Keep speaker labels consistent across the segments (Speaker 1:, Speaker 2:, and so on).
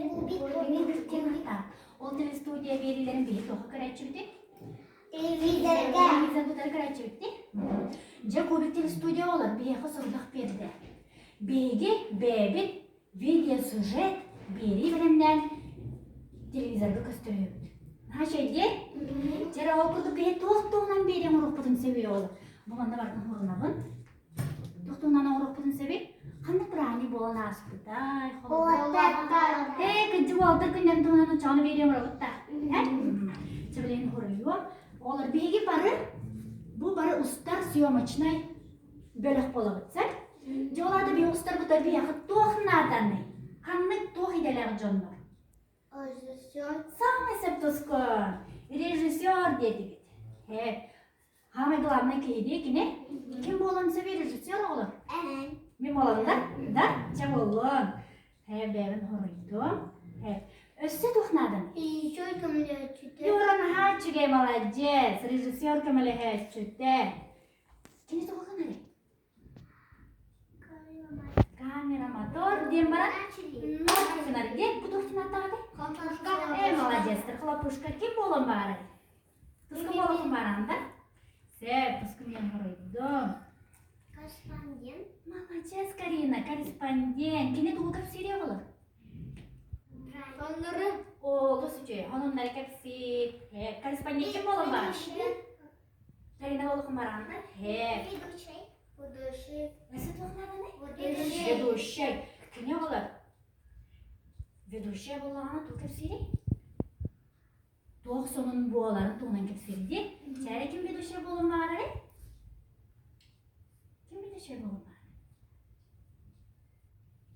Speaker 1: Кубик. Ол телестудия биэриилэрин биһи туохха көрөөччүбүтүй?
Speaker 2: Телевизорга.
Speaker 1: Телевизор көрөөччүбүт Дьэ, Кубик телестудия олор биһиэхэ сорудах биэрдэ. Биһиги бэйэбит видеосюжет биэрии бэлэмнээн телевизорга көстөрүөбүт. Наһаа үчүгэй Дьэ, ол курдук биһи туох туһунан биэрии оҥоруохпутун сөбүй оҕолор? Бу манна барытын хурунабын. Туох туһунан оҥоруохпутун сөбүй? Ханнык бырааһынньык буолан ааспытай? Ээ, кырдьык уолаттар күннэрин туһунан оччоҕуна биэрии оҥоробут да. Чэ, билигин хоруйуом. Оҕолор, биһиги бары бу бары устар съемочнай бөлөх буолабыт, сөп? Дьэ, ол аата биһиги устарбытыгар биһиэхэ туох нааданый? Ханнык туох идэлээх дьоннор?
Speaker 2: Режиссер.
Speaker 1: Самый сөп Режиссер диэтибит. Э, самый главный киһи дии кини. Ким буолан сөбүй режиссер оҕолор? Мин буолабын да? Да? Чэ буоллун. Э, бэйэбин хоруйдум. Э, өссө туох наадан?
Speaker 2: Режиссер көмөлөһөөччүтэ.
Speaker 1: Юра наһаа үчүгэй молодец. Режиссер көмөлөһөөччүтэ. Кини тугу гынарый? Камера мотор диэн баран гынар диэн бу туох диэн ааттаҕытай? Э, молодецтар, хлопушка ким буолан баарай? Тускун буолан баран да? Сөп, тускун диэн хоруйдум.
Speaker 2: Корреспондент.
Speaker 1: Молодец, Карина, корреспондент. Кини тугу кэпсиирий оҕолор?
Speaker 2: Оннору.
Speaker 1: Олус үчүгэй. Онуннары кэпсиир. Корреспондент ким буолан баар? Карина Волохомаранда.
Speaker 2: Ведущий. Ведущий.
Speaker 1: Ведущий. Кини оҕолор. Ведущая буоллаҕына тугу кэпсиирий? Туох сонун буоларын туһунан кэпсиирий. Чээрэ ким ведущая буолун баҕарарый? Ким ведущая буолун баҕарар?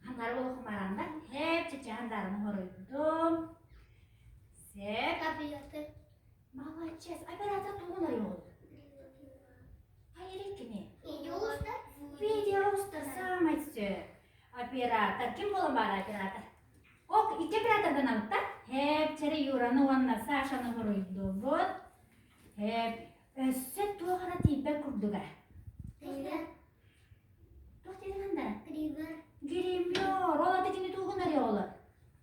Speaker 1: Ханнары Волохомаранда. Хэп чачаан дараны хоруйдум. Сеп.
Speaker 2: Оператор.
Speaker 1: Молодец. Оператор тугун арыйоҕун? Хайырый кини?
Speaker 2: Видеоуста.
Speaker 1: Видеоуста саамай сөп. Оператор. Ким буолан баара оператор? Ок, икки операторданабыт да? Хэп, чэрэ Юраны уонна Сашаны хоруйдубут. Хэп, өссө туох эрэ тиийбэт курдуга. Туох диэтиҥ анда?
Speaker 2: Гример.
Speaker 1: Гример. Ол ата кини тугун арыйоҕолор?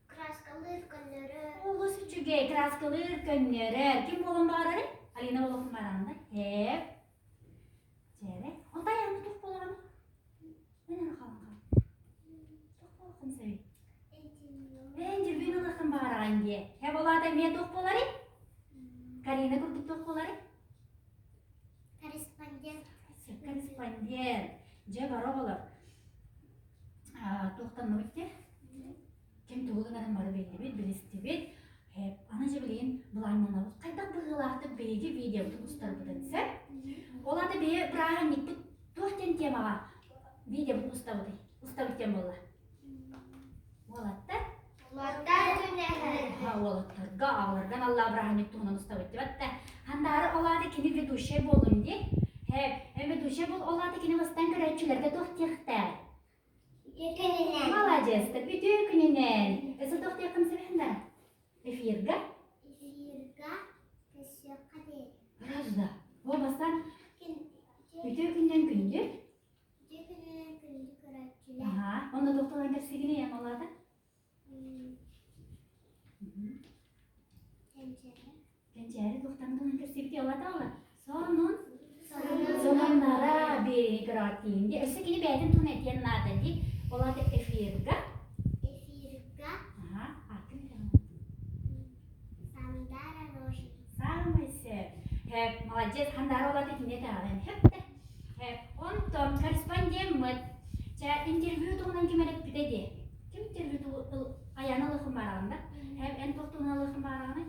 Speaker 2: Краскалыыр көннөрөр.
Speaker 1: Олус үчүгэй, краскалыыр көннөрөр. Ким буолан баҕарарый? Алина буолуохун баҕараҕын Эп. Чээрэ. Онто айаҕына туох буолаҕын? Мен аны хаалан хаал. Туох буолуоххун сөбүй? Интервью ылыаххын баҕараҕын диэ. Һэ болаата эмиэ туох буоларый? Карина курдук туох буоларый?
Speaker 2: Корреспондент.
Speaker 1: Корреспондент. Дьэ, бары оҕолор. Туохтанныбыт дии? Ким тугу гынарын бары биллибит, билистибит. Аны дьэ билигин былааннанабыт. Хайдах быһыылаахтык биһиги видеобытын устарбытын сөп. Ол аата биһи бырааһынньыкпыт туох диэн темаҕа видеобытын устабытый? Устабыт диэн буолла. Уолаттар?
Speaker 2: Уолаттар күнэһэ.
Speaker 1: Уолаттарга, аҕаларга аналлаах бырааһынньык туһунан устабыт диэбэт да. Хандаары ол аата кини ведущай буоллун дии. Һэ, ведущай бол ол аата кини бастаан көрөөччүлэргэ туох диэхтээх?
Speaker 2: Үтүө күнүнэн.
Speaker 1: Маладьыастар, үтүө күнүнэн. Өссө туох диэххин сөбүһүн да? Эфирга?
Speaker 2: Эфирга көрсүөххэ диэри.
Speaker 1: Раз да. О, бастаан үтүө күнүнэн күндү.
Speaker 2: Үтүө күнүнэн күндү көрөөччүлэр.
Speaker 1: Аха. Онно туох туһунан кэпсиигиний эн ол аата?
Speaker 2: Кэнчээри.
Speaker 1: Кэнчээри туохтан туһунан кэпсиибитий ол аата ола? Сонун Сонуннара биэриини көрөөттүүн дии. Өссө кини бэйэтин туһунан этиэн наада дии. Ол аата эфирга.
Speaker 2: Эфирга.
Speaker 1: Аха, аатын этэҕин.
Speaker 2: Сандара Рожин.
Speaker 1: Самый сөп. Хэп, молодец, Сандара ол аата кини этэҕин. Хэп Хэп, онтон корреспондеммыт. Чэ, интервью туһунан ким эрэ эппитэ дии. Ким интервью айааны ылыахын баараҕын да? Хэп, эн туох туһунан ылыахын баараҕыный?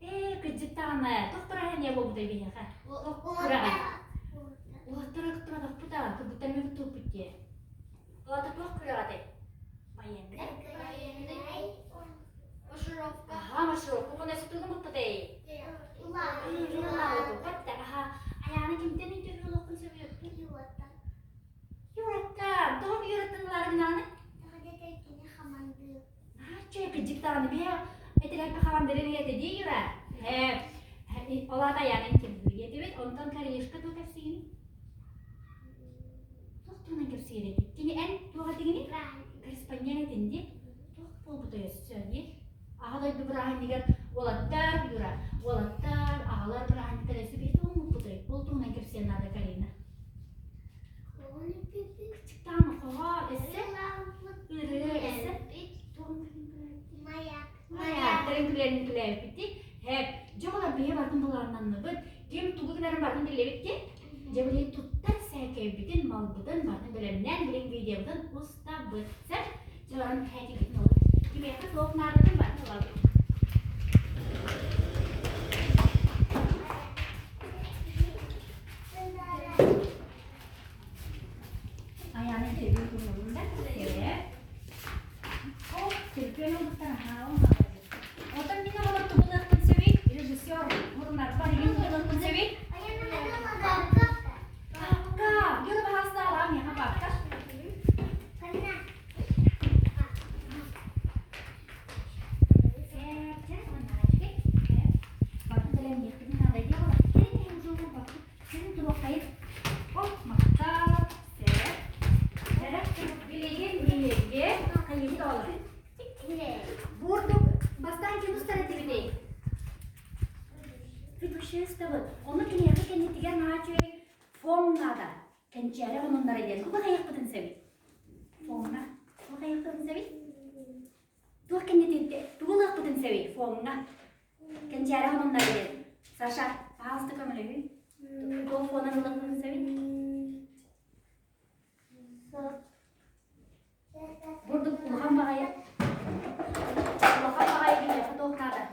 Speaker 1: Ээ, кырдьык даҕаны, туох бырааһынньыга буолбутай биһиэхэ? Кыраҕа. Уолаттара кыттыбатахпыт аа, кыргыттар эмиэ кыттыбыппыт дии. Уолаттар туох күрэҕэ этэй? Военный.
Speaker 2: Военный. Маршировка.
Speaker 1: Аха, маршировка. Уонна өссө буппутай? Улаан. Аха, Айаана кимтэн интервью ылыаххын сөбүй?
Speaker 2: Юраттан.
Speaker 1: Юраттан. Тоҕо Юраттан ылаары гынаҕыный?
Speaker 2: Тоҕо диэтэр кини хамандыыр.
Speaker 1: Чэ, кырдьык даҕаны биһэ этилэргэ хамандырын ийэтэ дии Юра. Ээ, ол аата Айаана интервью диэтибит. Онтон Каришка туох кэпсиигиний? Туох туһунан кэпсиир эти? Кини эн туох этигиний? дойду бырааһынньыгар уолаттар, Юра, уолаттар, аҕалар бырааһынньыктара өссө биһиги туһуммуппутуй? Ол туһунан кэпсиэн наада Карина. Кычыктаан хоһо өссө ырыа өссө
Speaker 2: Маяк.
Speaker 1: Маяктарын күлэрин күлээбиппит. Һэп, дьэ олор биһи бартын былааннанныбыт. Ким тугу гынарын бартын билэбит ки. Дьэ билигин туттар сээкэйбитин, малбытын бартын бэлэмнээн билин видеобытын устабыт. Сэр, дьэ баран һээкэйбитин ылын. Кимиэхэ туох наадатын бартын ылабыт. Айааны төлүүр туһугун да сэрэ. Ол төлкөн ылбыттар аһаа Отон мин оҕолор тугулаахпын сөбүй? Режиссер мурунарбар игин тугулаахпын сөбүй? Папка! Юра баһаста алаам яха папка. Бурдук бастаан ким устар этибитий? Ведущая Ону киниэхэ кэннитигэр наачуй фон наада. Кэнчээри хонуннара диэн. Туга хайахпытын сөбүй? Фоҥҥа. Туга хайахпытын сөбүй? Туох кэннитин тугу ылыахпытын сөбүй фоҥҥа? Кэнчээри хонуннара диэн. Саша, пожалуйста, көмөлөһүй. Туох фонун ылыахпытын сөбүй? Бурдук улахан баҕайы улахан баҕайы киниэхэ туох наада?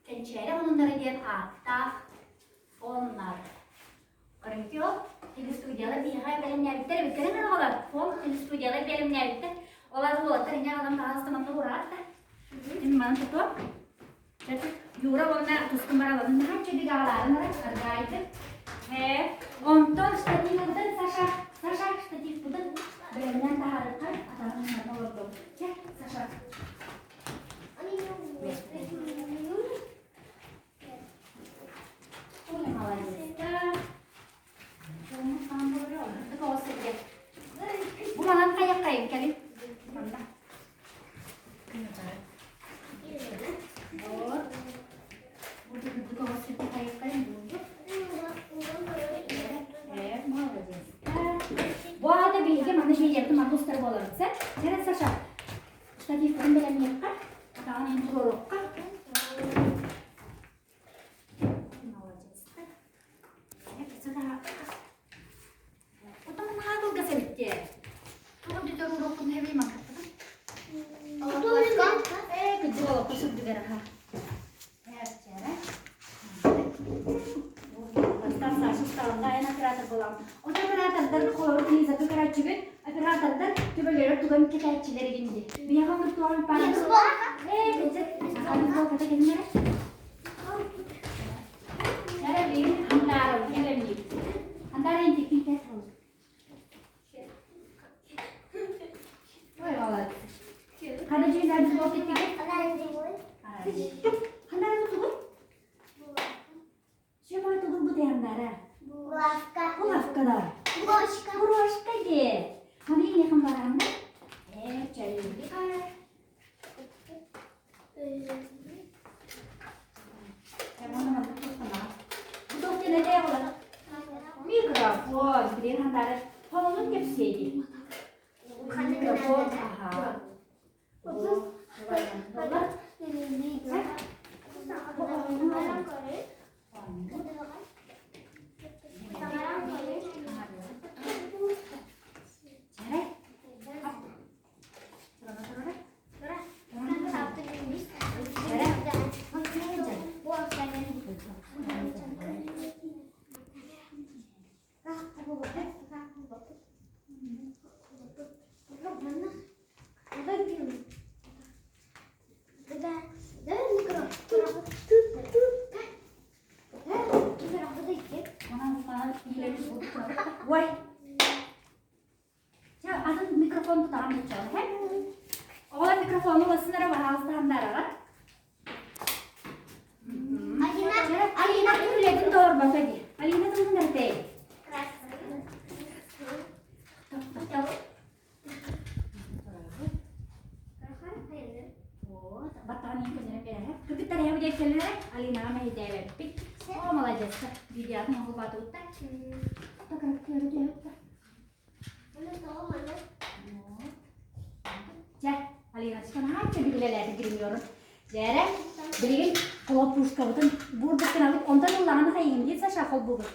Speaker 1: Кэнчээри хонуннара диэн ааттаах фон наада. Көрүҥтүө телестудиялар биһиэхэ бэлэмнээбиттэр эбит. Кэлин оҕолор, фон телестудиялар бэлэмнээбиттэр. Ол аата уолаттар инньэ аҕалан баҕаласта манна ураат да. Мин манан тутуом. Юра уонна тускун бараларын наһаа үчүгэй аҕалаарын ара аргаайдык. Ээ, онтон штативыбытын Саша, Саша штативпытын бэлэмнээн таһаарыахха атаҕын манна олордум. Чэ, Саша. Бу манан хайаххайын кэлин. Манна. Вот. Бу бүгүн оҕус сиргэ хайаххайын буолбут. Э, молодец. Бу аата биһиги манна биһиэхэ манна устар буолабыт, сэ? Чэрэ, Саша, штативтарын бэлэмниэххэ, атаҕын иһин туруоруохха. Молодецтар. Отон наһаа кылгас эбит дии. Тугу бүтэр уруокпун хэбий манкаппытын? Ээ, кыдьык олоххо сырдыгар аха. Бастаан Саша усталанна эн оператор буолаҕын. Ону оператордар холобур телевизорга көрөөччүгүт, оператордар төбөлөрө туган кэтээччилэр игин дии. Биһиэхэ оннук туох баар. Ээ, кыдьык, аны буолбата кэннэрэ. Эрэ билигин андаара кэлэмниибит. Андаара интикпин кэс олус. Ой, молодец. Хана дьиҥнээбит буол киттигит? Ханара тутугун? Чемой тугун бутайандара?
Speaker 2: Булавка.
Speaker 1: Булавка да.
Speaker 2: Ложка.
Speaker 1: Ложка де. Хана иехан барамна? Э, чайы. Микрофон, билин хантары холонун кэпсиэди. Микрофон, аха. Ой, Чэ, атын микрофон тутаҕын буччаҕын, һэ? Оҕолор микрофону ыласын эрэ баһаалыстаһаннаараҕа. Алина үлэтин толорбото дии. Алина тылын эртэй. Вот, баттаҕын иһин көннөрөн биэрэһэ. кэллэрэ Алинаҕа мэһэйдээбэппит. О, молодецка. Видеоҕын оҥорбатыбыт да. Дьэ, Алиночка наһаа чэбигилэлээтэ гримерун. Дьээрэ, билигин хлопушкабытын буурдук гынабыт, онтон ыллаҕына хайыгын диэн Саша холбуубут.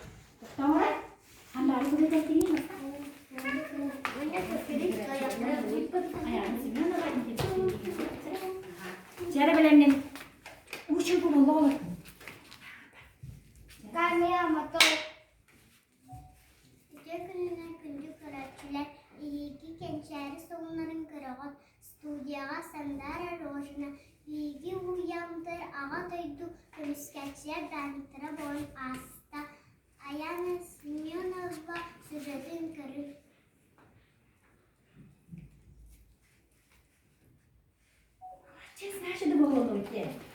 Speaker 1: Тоҥора, хамбаары күлэтэртиҥин Дьээрэ бэлэмнэн учун кубулла олор.
Speaker 2: Камера мотор. Үтүө күнүнэн күндү көрөөччүлэр, эһиги кэнчээри суолларын көрөҕүт. Студияҕа Сандаара Рожина, биһиги уһуйааммытыгар Аҕа дойду көмүскээччилэр баанньыктара буолан ааста. Аяна Семенова сюжетын көрүҥ.
Speaker 1: Честно, да буолуон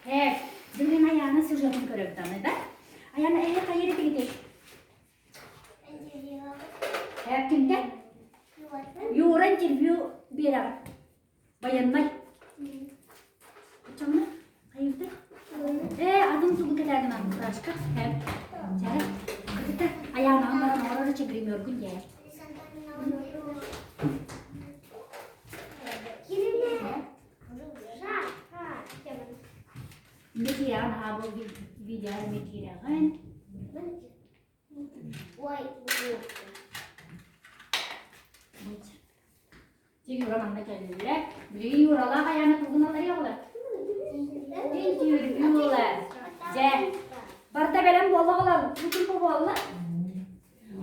Speaker 1: Ээ, бүгүн Аяна сюжетын көрөбүт да? Аяна эһэ хайыр этигити? Ээ, кимтэн? Юра интервью биэрэҕит. Байаннай. Чоҥна, хайырды? Ээ, атын тугу кэтээдин Рашка? Ээ, чэ, кытта Аянаҕын баран оҥорор чэгримергун дьэ. Микирэҕин аһаа бу видеоҕа микирэҕин. Юра манна кэллэ. Билигин Юралаах айаана тугун аларыа оҕолор? Интервью Дьэ, барыта бэлэм буолла оҕолор. Учумпу буолла.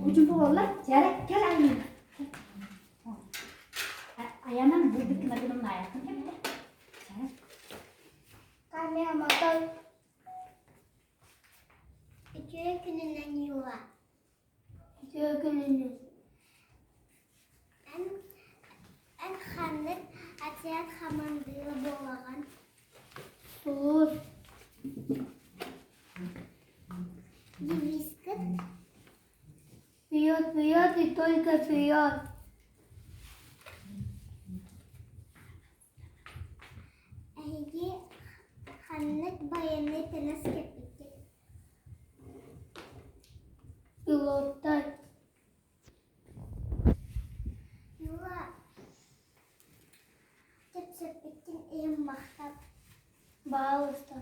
Speaker 1: Учумпу буолла. Чэ, кэл Айыына. Аянан бурдук гына наайахтын кэптэ.
Speaker 2: Камера Үтүө күнүнэн Юла. Үтүө күнүнэн. Эн, эн ханнык отряд хамандыыра буолаҕын? Сулус. Девизкыт? Вперед, вперед и только вперед! Эһиги ханнык байыаннай таҥас кэппиккит? Пилоттар. Юла, кэпсэппиккин иһин махтал. Баалыста.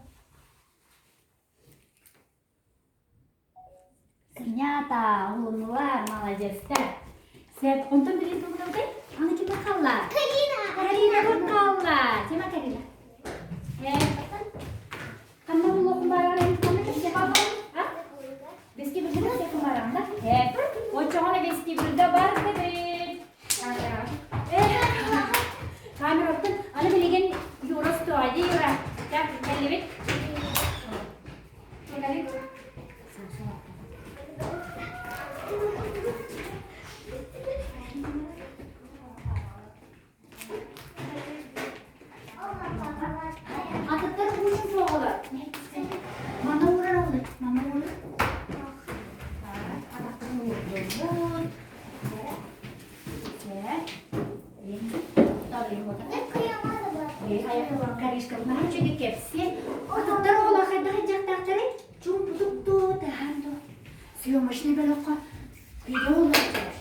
Speaker 1: Снята, улунулар, молодецтар. Сеп, онтон билин тугунабытай? Аны ким хаалла?
Speaker 2: Карина!
Speaker 1: Карина тут хаалла. Тема Карина. Э, ханна булуохун бараҕын ханна кэпсэ А? Вестибюльда кэпсэ бараҕын да? Э, оччоҕуна вестибюльда бардыбыт. Э, камераттан аны билигин Юра стой, Юра. Так, кэллибит. Атыттар уучун суоҕулар. Мана уурар олы. Мана уурар. Атахтарын уурдубут. Атыттар оҕолор хайдах дьахтаахтарый? Чуумпутук дуу, таһаан дуу. Съемочный бөлөххө видео олордулар.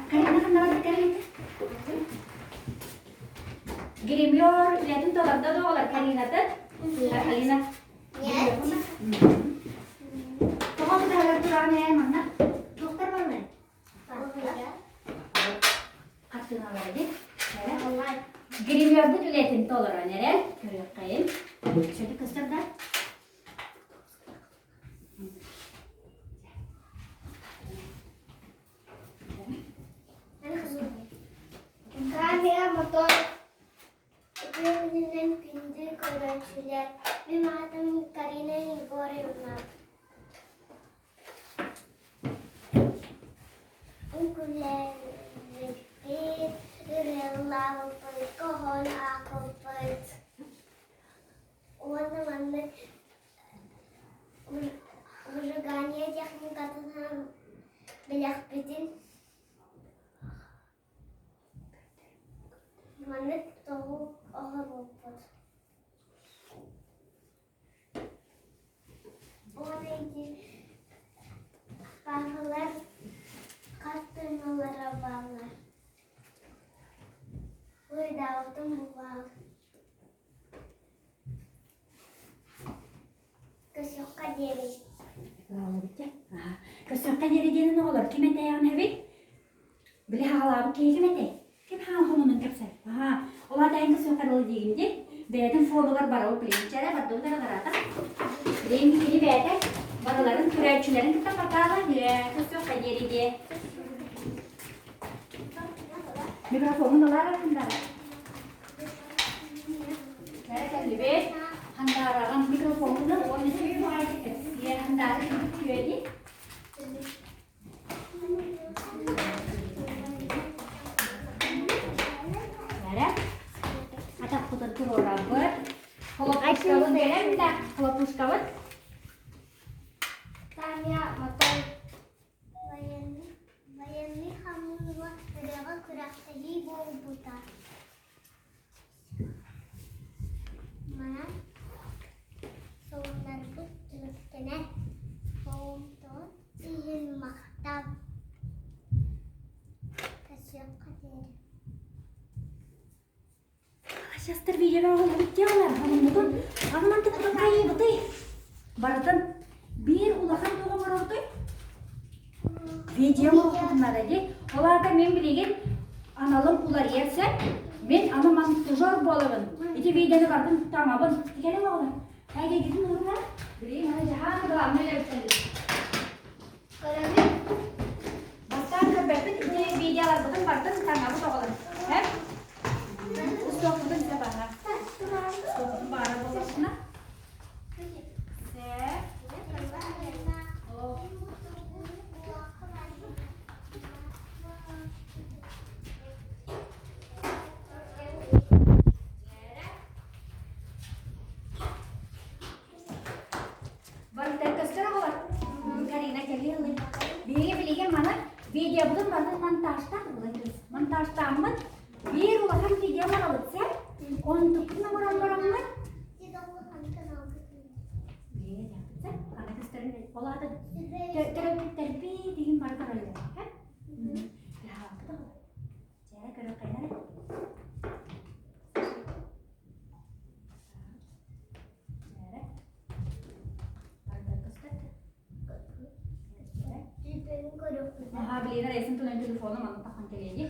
Speaker 1: Карина ханна барда Карина? Гример үлэтин толордо да оҕолор Каринатын? Алина. Тоҕо кытаһалар тураҕын ээ манна? Туохтар барылар? Хартыыналар эбит. Гримербут үлэтин толорон эрэр. Көрүөххэйин. Сөтүк көстөр да?
Speaker 2: Камера мотор Үтүө күнүнэн күндү көрөөччүлэр! Мин аатым Карина Егоровна. Үҥкүүлээбиппит, ырыалаабыппыт, хоһоон аахпыппыт уонна маннык выжигание техникатынан бэлэхпитин маннык тоҕу оҥорбуппут. Пафалар хартыыналара бааллар. Уйдаабытым бу баар. Көсүөххэ диэри.
Speaker 1: Көсүөххэ диэри диэн оҕолор ким этээҕин эбит? Били хаҕалаабыт киһи ким этэй? Ким хаан хонунун кэпсэр? Аха, ол аата эн көсүөххэ дылы диигин дии. Бэйэтин фонугар барабыт билигин чэрэ бардыбыт эрэ бараата. Билигин кини бэйэтэ барыларын көрөөччүлэрин кытта покаала көсүөххэ диэри диэ. Микрофонун ылаар хандара. Бэрэ кэллибит. Хандараҕын микрофонун уонна сүүрү баҕайы кэпсиэ хандаары күөди. Бэрэ. Атахпытын туруорабыт. Хлопушкабыт кэлэн да хлопушкабыт.
Speaker 2: Таня мотой Военный хамыыла ырыаҕа күрэхтэһии буолбута. Манан солуннарбыт түмүктэнэр. Болумтон иһин махтал. Көрсүөххэ диэри.
Speaker 1: Сейчас видео оҕолорбут дьаалар хомуммутун анаман тыктан хайыыбытый барытын биир улахан туох оҥоробутуй видео оҥоһуннара дии ол аата мин билигин аналым уларыйар сөп мин аны монтажер буолабын ити видеону барытын таҥабын кэлин оҕолор эйгэгитин уруна билигин аны дьаһаан главный үлэбиттэн Бастаан көрбөппүт ити видеоларбытын барытын таҥабыт оҕолор һэп Устуохпутун сөп аха. Устуохпутун баара буоллахпына. Сөп. Барыта көстөр оҕолор. Карина кэлиэ ылый. Биһиги билигин маны видеобутун барытын монтажтаах ылыҥ. Монтажтааммыт биир улахан видео оҥоробут сэр. Онтуккун оҥорон бараммыт. Ол аата төрөппүттэрбит иһин бары көрөллөр. Чэ, көрүөххэ эрэ. Аха, билигин рейсин тунан телефону манна тахан кэлиэди.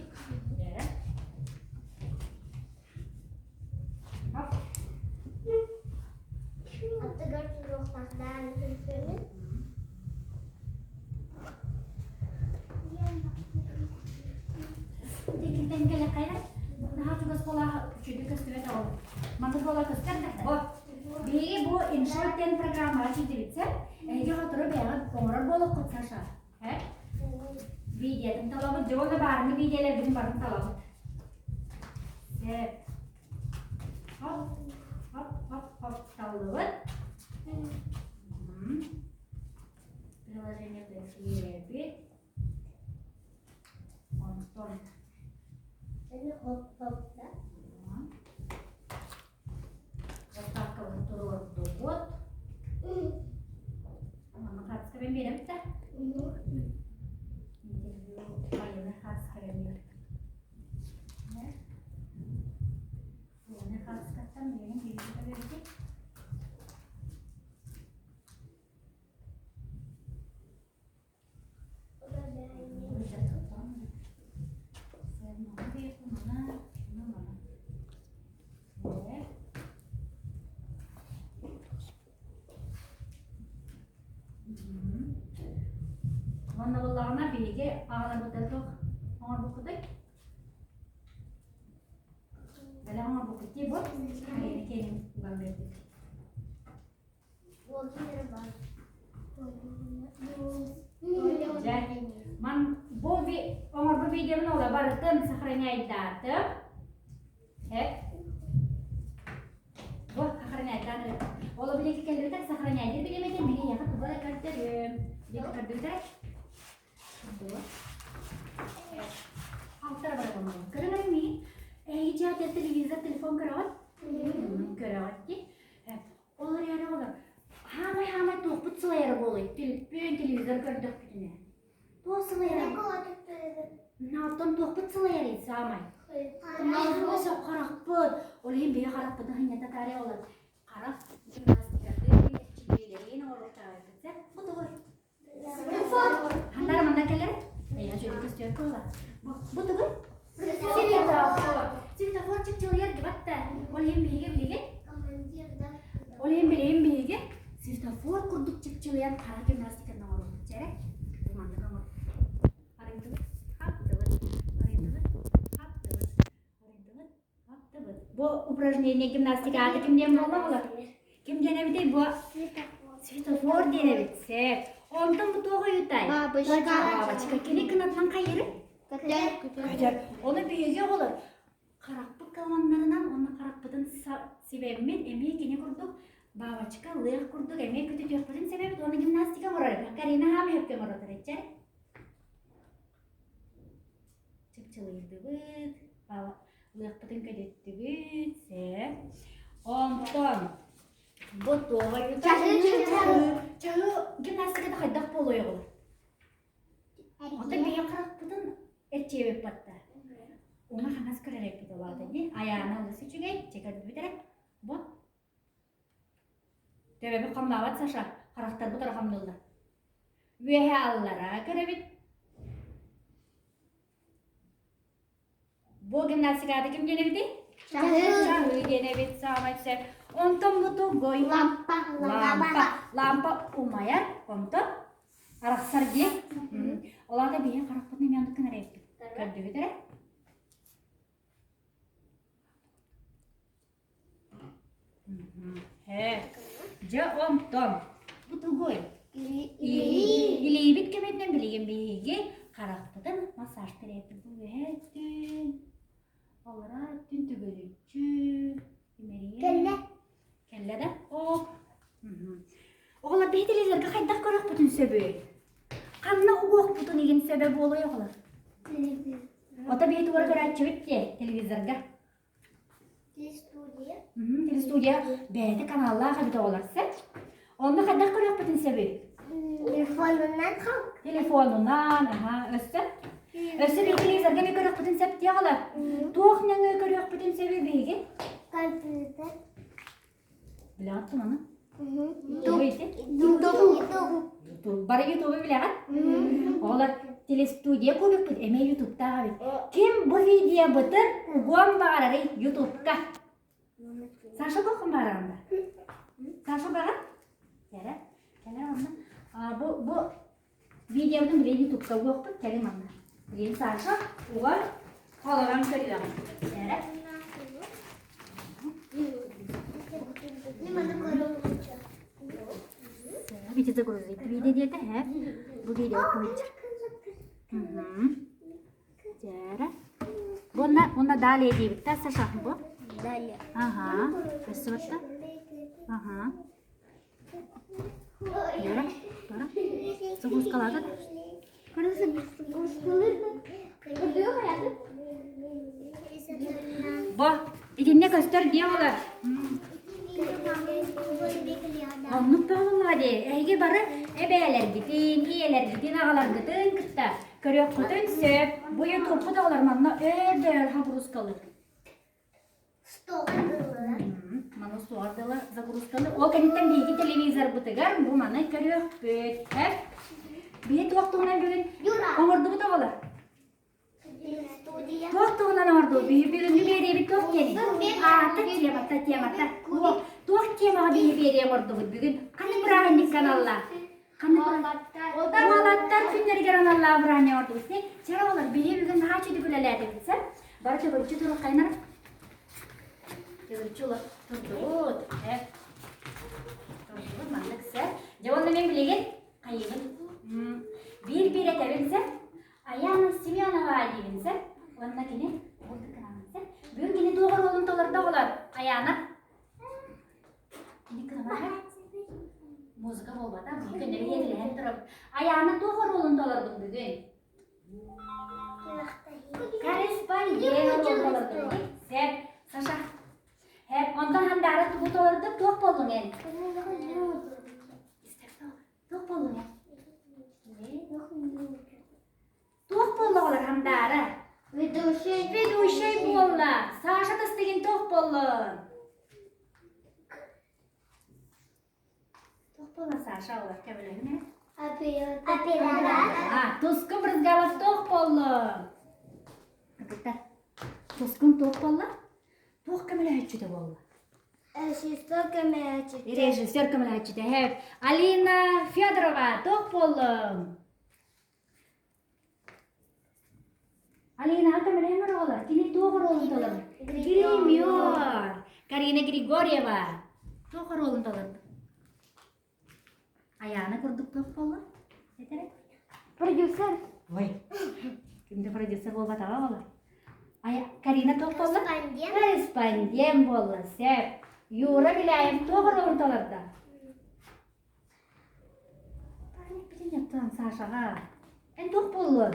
Speaker 1: Хоп.
Speaker 2: Аттыгар туруохтаахтаан күлсүмүн.
Speaker 1: Тикинтэн кэлэ хайа? Наһаа чугас буола үчүгэй көстүбэт ол. Маннык буола көстөр да. Бу биһиги бу InShot диэн программаҕа киирдибит сэр. Эһиги сотору бэйэҕит оҥорор буолуоххут Саша. Э? Видеотын талабыт, дьэ уонна баарыҥҥы видеолэрбитин барытын талабыт. Сөп. Хоп, хоп, хоп, хоп, таллыбыт. Приложение киирэбит. Онтон заставкабын туруордубут. Манна хаартыскабын биэрэбит да? Интервью военный хаартыскабын биэрбит. Военный хаартыскаттан билигин видео бербит. Уонна буоллаҕына биһиги аҕаларбытыгар туох оҥорбуппутуй? Бэлэх оҥорбуппут дии бу. Киэнин уган биэрдик. Дьэ, ман бу оҥорбут видеобун ола барытын сохраняйдаатым. Э? Бу сохраняйдаан эрэ. Ол билики кэлбитэ сохраняйдыр билимэтин мин эйиэхэ тугу эрэ көрдөрүм. Диэки көрдүбүтэ. Алтара барабын. Көрөн эрэ миигин. Эһиги дьиэҕит телевизор, телефон көрөҕүт? Көрөҕүт дии. Ол эрээри оҕолор, хаамай-хаамай туохпут сылайара буолуой? Түлпүөн телевизор көрдөхпүтүнэ. Туох сылайарый? Оттон туохпут сылайарый саамай? Харахпыт. Ол иһин биһи харахпытын хынньата таарыйа олор. Харах гимнастикатын, эрчиллиилэрин оҥоруохтаахпыт. Бу тугуй? Ханнара манна кэлэр? Эйиэхэ үчүгэй көстүөр буолла. Бу, бу тугуй? Светофор. Светофор чыпчылыйар дибатта. Ол иһин биһиги билигин Ол иһин билигин биһиги светофор курдук чыпчылыйан хара гимнастиканы оҥоробут. Чэрэ? Бу маннык оҥор. Арыйдыбыт, хаптыбыт, арыйдыбыт, хаптыбыт, арыйдыбыт, хаптыбыт. Бу упражнение гимнастика аата ким диэн буолла буолар? Ким диэн эбитий бу? Светофор диэн эбит. Сеп. Онтон бу туох ойутай?
Speaker 2: Бабочка.
Speaker 1: Бабочка. Кини кынатынан хайыры?
Speaker 2: Көтөр.
Speaker 1: Көтөр. Оны биһиги оҕолор харахпыт кыланнарынан уонна харахпытын сибэммит эмиэ кини курдук бабочка лыах курдук эмиэ көтүтүөхпүтүн себебит уонна гимнастика оҥорор Карина хаама хөпкө оҥоротор иччэр чыпчылыйдыбыт лыахпытын көтүттүбүт сэ онтон бу туоҕа чаһы гимнастиката хайдах буолуой оҕолор Оттон биһиги харахпытын эрчийэбит батта. Уҥа хаҥас көрөр эппит улаата дии. Айаана олус үчүгэй, чэ көрдүбүт эрэ. Бу. Төбөбүт хамнаабат Саша, харахтарбыт ора хамныыллар. Үөһэ аллара көрөбүт. Бу гимнастиката ким диэн эбитий?
Speaker 2: Чаһыы.
Speaker 1: Чаһыы диэн эбит, саамай сөп. Онтон бу тугуй?
Speaker 2: Лампа.
Speaker 1: Лампа. Лампа умайар, онтон арахсар диye. Ол аата биһиги харахпытын эмиэ оннук гынар эбиппит. Көрдүгүт эрэ? Ээ, дьэ онтон бу тугуй? Илиибит көмөтүнэн билигин биһиги харахпытын массаж тэрийэппит. Бу үөһээ өттүн, аллараа өттүн төгүрүччү имэрийэн.
Speaker 2: Кэллэ.
Speaker 1: Кэллэ да? Оп. Оҕолор биһи телевизорга хайдах көрүөхпүтүн сөбүй? Ханна угуохпутун игин сөбө буолуой оҕолор?
Speaker 2: Телевизор.
Speaker 1: Ото биһи туора көрөөччүбүт дии телевизорга.
Speaker 2: Телестудия.
Speaker 1: Телестудия бэйэтэ каналлаах эбит оҕолор сөп. Онно хайдах көрүөхпүтүн сөбүй?
Speaker 2: Телефонунан.
Speaker 1: Телефонунан, аха, өссө? Өссө биһиги телевизорга эмиэ көрүөхпүтүн сөп дии оҕолор. Туох нөҥүө көрүөхпүтүн сөбүй биһиги?
Speaker 2: Компьютер.
Speaker 1: Билэҕит маны?
Speaker 2: Ютуб.
Speaker 1: Ютуб. Бары Ютубу билэҕит? Оҕолор телестудия кубикпыт эмиэ Ютубтаах эбит. Ким бу видеобытын угуон баҕарарый Ютубка? Саша туоххун баҕараҕын да? Саша баҕар? Кэрэ. Кэлэ онно. Бу бу видеобытын билигин Ютубка угуохпут. Кэлин манна. Билигин Саша угар холорон көрүөҕүм. Кэрэ. Видео загрузить. Видео диэтэ, һэ? Бу видео кумичча. Дьээрэ. Уонна, уонна далее диэбит да, Саша, бу?
Speaker 2: Далее.
Speaker 1: Ага. Көстүбэт Ага. Дьээрэ, бара. Загрузкалаата да? Бу, итиннэ көстөр диэ олар. Оннук буолла дии. Эһиги бары эбээлэргитин, ийэлэргитин, аҕаларгытын кытта көрүөххүтүн сөп. Бу ютубпут оҕолор манна өөр да өр хабырускалыыр. Маны суоҕар дылы загрузканы. Ол кэнниттэн биһиги телевизорбытыгар бу маны көрүөхпүт. Һэ? Биһи туох туһунан бүгүн оҥордубут оҕолор? Туох туһунан оҥордубут? Биһи бүгүҥҥү биэриэбит туох диэний? Аата темата, темата. Туох темаҕа биһи биэриэ оҥордубут бүгүн? Ханнык бырааһынньыкка аналлаах? Уолаттар күннэригэр аналлаах бырааһынньык оҥордубут. Чэ оҕолор, биһи бүгүн наһаа үчүгэй үлэлээтибит, сэр. Бары төгүрүччү туруоххайнар. Төгүрүччү турдубут. Э. Турдубут маннык сэр. Дьэ уонна мен билигин хайыыбын. Биир-биир этэбин сэр. Аяна Семенова диибин сэр. Уонна кини уолдукканаабын сэр. Бүгүн кини туох оруолун толордо оҕолор? Аяна. Кини кынамаһа. Музыка буолбата. Бүгүн көннөрү турабыт. Аяна туох оруолун толордуҥ бүгүн? Корреспондент толордум. Сеп, Саша. Хеп, онтон хандаары тугу толордук, туох буоллуҥ эн? Туох буоллуҥ эн? туох буоллун? Туох буолла Саша олор көмөлөһүн ээ?
Speaker 2: Оператор.
Speaker 1: А, Тускун Брызгалов туох буоллун? Кыргыттар, Тускун туох буолла? Туох көмөлөһөччүтэ буолла?
Speaker 2: Режиссер көмөлөһөччүтэ.
Speaker 1: Режиссер көмөлөһөччүтэ. Һэп. Алина Федорова туох буоллуҥ? Алинаҕа көмөлөһөн оҕолор. Кини туох оруолун толордо? Гример. Карина Григорьева туох оруолун толордо? Айаана курдук туох буолла? Этэрэ?
Speaker 2: Продюсер.
Speaker 1: Ой, ким да продюсер буолбатаҕа буолар. Карина туох буолла?
Speaker 2: Корреспондент.
Speaker 1: Корреспондент буолла, сөп. Юра Беляев туох оруолун толордо? Бүтүн Сашаҕа. Эн туох буоллун?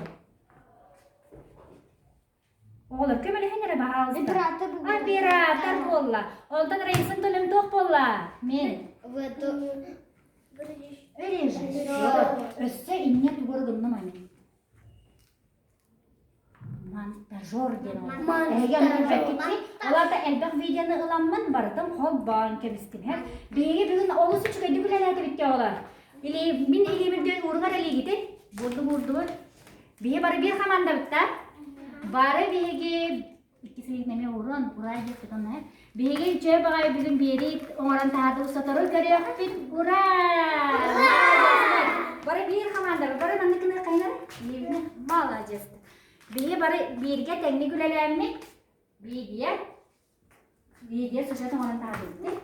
Speaker 1: Оҕолор көмөлөһөн эрэ баһаалыста.
Speaker 2: Оператор
Speaker 1: Оператор буолла. Онтон Раисан Төлөм туох буолла? Мен. Режиссер. Өссө инньэ тугур гынным ами. Монтажер диэн ол. Эһиги онно билбэккитий? Ол аата элбэх видеоны ыламмын барытын холбоон кэбистим. Биһиги бүгүн олус үчүгэйдик үлэлээтибит дии оҕолор. Или мин илиибин диэн ууруҥар илиигитин. Бурдук уурдубут. Биһи бары биир хамаандабыт да? Бары биһиги икки сылын эмиэ уран, ураа диэхпит онно ээ. Биһиги үчүгэй баҕайы бүгүн биэрии оҥорон таһаардыбыт сотору көрүөхпүт. Ура! Бары биир хамаандабыт. Бары маннык гыныаххайнар. Маладьыас. Биһи бары бииргэ тэҥник үлэлээммит. Бииргэ. Бииргэ сушат оҥорон таһаардыбыт.